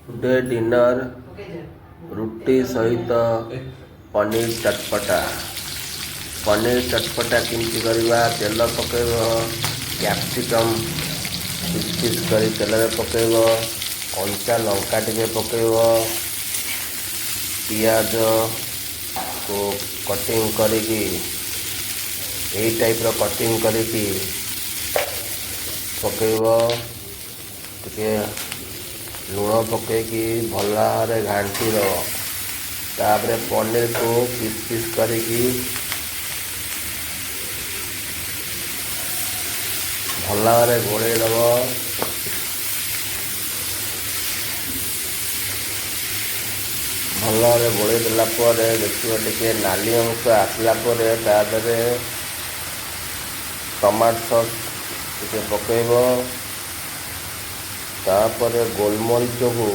Today dinner ରୁଟି ସହିତ ପନିର ଚଟପଟା। ପନିର ଚଟପଟା କେମିତି କରିବା? ତେଲ ପକାଇବ, କ୍ୟାପ୍ସିକମ୍ ପିସ୍ ପିସ୍ କରି ତେଲରେ ପକାଇବ, କଞ୍ଚା ଲଙ୍କା ଟିକେ ପକାଇବ, ପିଆଜକୁ କଟିଂ କରିକି, ଏଇ ଟାଇପ୍ର କଟିଂ କରିକି ପକାଇବ। ଟିକେ ଲୁଣ ପକାଇକି ଭଲ ଭାବରେ ଘାଣ୍ଟି ଦେବ। ତାପରେ ପନିରକୁ ପିସ୍ ପିସ୍ କରିକି ଭଲ ଭାବରେ ଗୋଳେଇ ଦେବ। ଭଲ ଭାବରେ ଗୋଳେଇ ଦେଲା ପରେ ଦେଖିବ, ଟିକେ ନାଲି ଅଂଶ ଆସିଲା ପରେ ତା ଦେହରେ ଟମାଟୋ ସସ୍ ଟିକେ ପକାଇବ। ତାପରେ ଗୋଲମରିଚକୁ,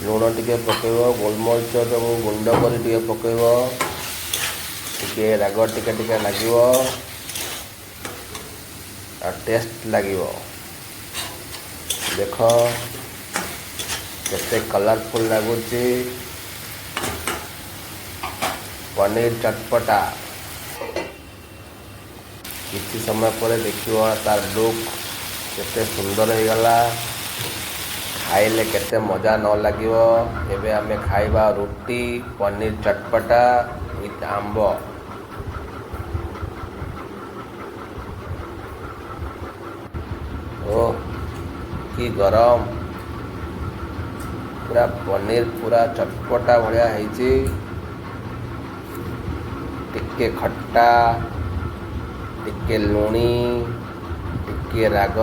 ଲୁଣ ଟିକେ ପକାଇବ, ଗୋଲମରିଚଟାକୁ ଗୁଣ୍ଡ କରି ଟିକେ ପକାଇବ। ଟିକେ ରାଗ ଟିକେ ଟିକେ ଲାଗିବ ଆଉ ଟେଷ୍ଟ ଲାଗିବ। ଦେଖ, କେତେ କଲରଫୁଲ୍ ଲାଗୁଛି ପନିର ଚଟପଟା। କିଛି ସମୟ ପରେ ଦେଖିବ, ତାର ଲୁକ୍ କେତେ ସୁନ୍ଦର ହେଇଗଲା। ଖାଇଲେ କେତେ ମଜା ନ ଲାଗିବ। ଏବେ ଆମେ ଖାଇବା ରୁଟି ପନିର ଚଟପଟା ୱିଥ୍ ଆମ୍ବ। ଓ କି ଗରମ! ପୁରା ପନିର ପୁରା ଚଟପଟା ଭଳିଆ ହେଇଛି। ଟିକେ ଖଟା, ଟିକେ ଲୁଣି, ଟିକେ ରାଗ।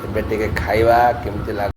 ଏବେ ଟିକେ ଖାଇବା, କେମିତି ଲାଗୁଛି।